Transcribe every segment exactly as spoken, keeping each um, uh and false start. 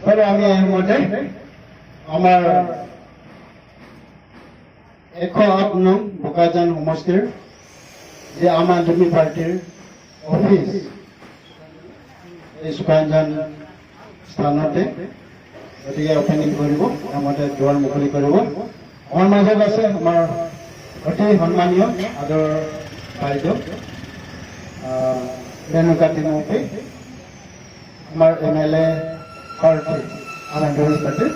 ধৰ আমি আহোঁতে আমাৰ এশ আঠ নং বোকাজান সমষ্টিৰ যে আম আদমি পাৰ্টিৰ অফিচ এই সুকাঞ্জন স্থানতে, গতিকে অপেনিং কৰিব, লগতে দুৱাৰ মুকলি কৰিব। আমাৰ মাজত আছে আমাৰ অতি সন্মানীয় আদৰ বাইদেউ, আহ, ৰেণুকা টিমপি, আমাৰ এম এল এ প্ৰাৰ্থী, আমাৰ ডুবুৰী পাৰ্টিৰ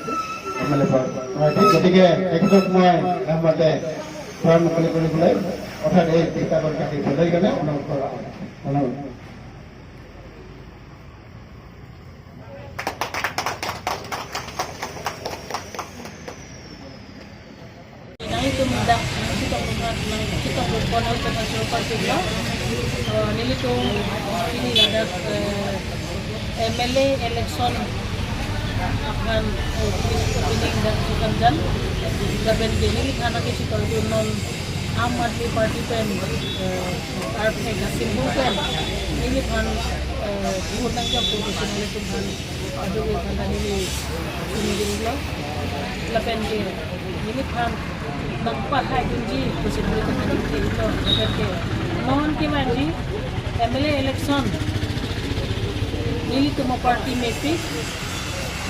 এম এল এ প্ৰাৰ্থী। গতিকে তেখেতক মই আহোঁতে দুৱাৰ মুকলি কৰিবলৈ অৰ্থাৎ এই কিতাপৰ কাটি দিবলৈ কাৰণে অনুৰোধ কৰা হয়। ধন্যবাদ। Nangtum dak, nangtum dak, nangtum dak, nangtum dak, eh, nelitum ini ada, eh, M L A election aphan, eh, ini dak Sukajan, lapen ke neliphan ke si non Aam Aadmi Party pen, eh, arpek asymbol pen, neliphan, eh, vote nangkam professional pen phan, aduh, eh, phan neli, ini dulu, lapen ke, neliphan nangpahai dunji, professional pen neli dulu, lapen ke, non ke vanji, M L A election, nelitum party mepik,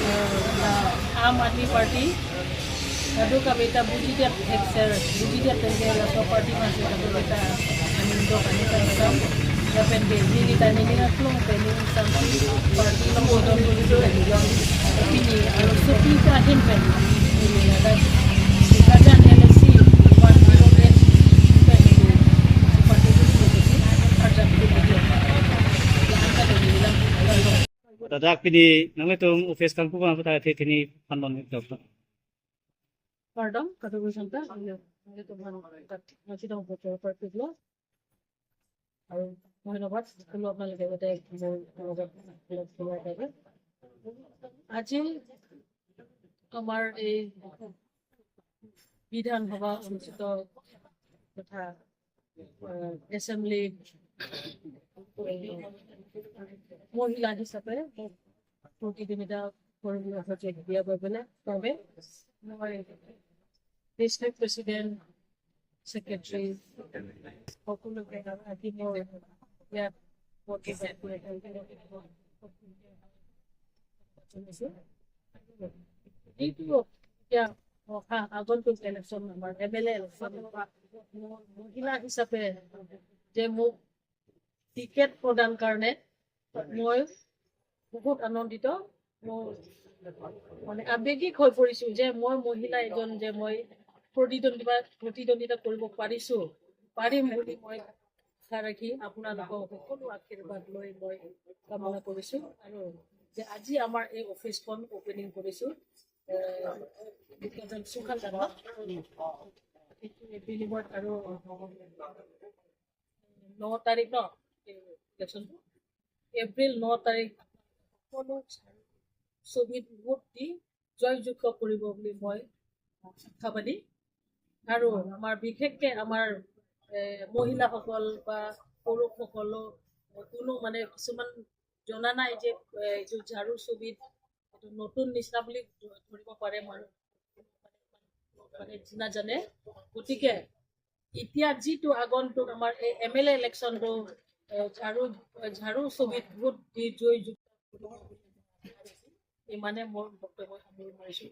eh, la Aam Aadmi Party, kadokave ta bujidet thekser, bujidet thekser laso party masi kadokave ta aning dok aning ta nang. Lapen ke neli ta neli na klong pen neli samsi party along bodon bodon neli long. Pini aro sopi ta ahin pen neli na ta Sukajan L S C party along pen neli party along pen neli party along pen neli lang. Ladak pini nanglitum office kangpu bang putar the thini panlon dok. Kardom, kado kusanta, ayo, ayo, teman, masih dong bocor party lo. Ayo, mohon dapat, kalau apa lagi ada, mau, mau, mau, mau, mau, আজি আমাৰ এই বিধানসভা অনুষ্ঠিত তথা, আহ, এছেম্বলি, আহ, মহিলা হিচাপে মোক প্ৰতিদ্বন্দ্বিতা কৰিবলৈ সুযোগ দিয়া বাবে, বাবে মই ডিষ্ট্ৰিক্ট প্ৰেচিডেণ্ট, ছেক্ৰেটাৰী, সকলোকে আজি মোৰ ইয়াত প্ৰতিবাদ কৰি এইটো এতিয়া অহা আগন্তুক ইলেকশ্যন, আমাৰ এম এল এ ইলেকশ্যন, মহিলা হিচাপে যে মোক টিকেট প্ৰদান কাৰণে মই বহুত আনন্দিত। মই মানে আৱেগিক হৈ পৰিছো যে মই মহিলা এজন, যে মই প্ৰতিদ্বন্দ্বিতা, প্ৰতিদ্বন্দ্বিতা কৰিব পাৰিছো, পাৰিম বুলি মই আশা ৰাখি আপোনালোকৰ সকলো আশীৰ্বাদ লৈ মই কামনা কৰিছো। আৰু যে আজি আমাৰ এই অফিচখন অপেনিং কৰিছো, এ, সুকান্ত দাদা, এইটো এপ্ৰিল মাহত আৰু ন তাৰিখ ন, এই ইলেকশ্যনটো, এপ্ৰিল ন তাৰিখ সকলো ছবিত ভোট দি জয়যুক্ত কৰিব বুলি মই আশাবাদী। আৰু আমাৰ বিশেষকে আমাৰ, এ, মহিলাসকল বা পুৰুষসকলো কোনো মানে কিছুমান জনা নাই যে, এ, এইটো ঝাৰু ছবিত এইটো নতুন নিচিনা বুলি ধ-, ধৰিব পাৰে, মানুহ মানে নাজানে। গতিকে এতিয়া যিটো আগন্তুক আমাৰ এই এম এল এ ইলেকশ্যনটো, এ, ঝাৰু, ঝাৰু ছবিত ভোট দি জয়যুক্ত, ইমানে মোৰ বক্তব্য সামৰণি মাৰিছো।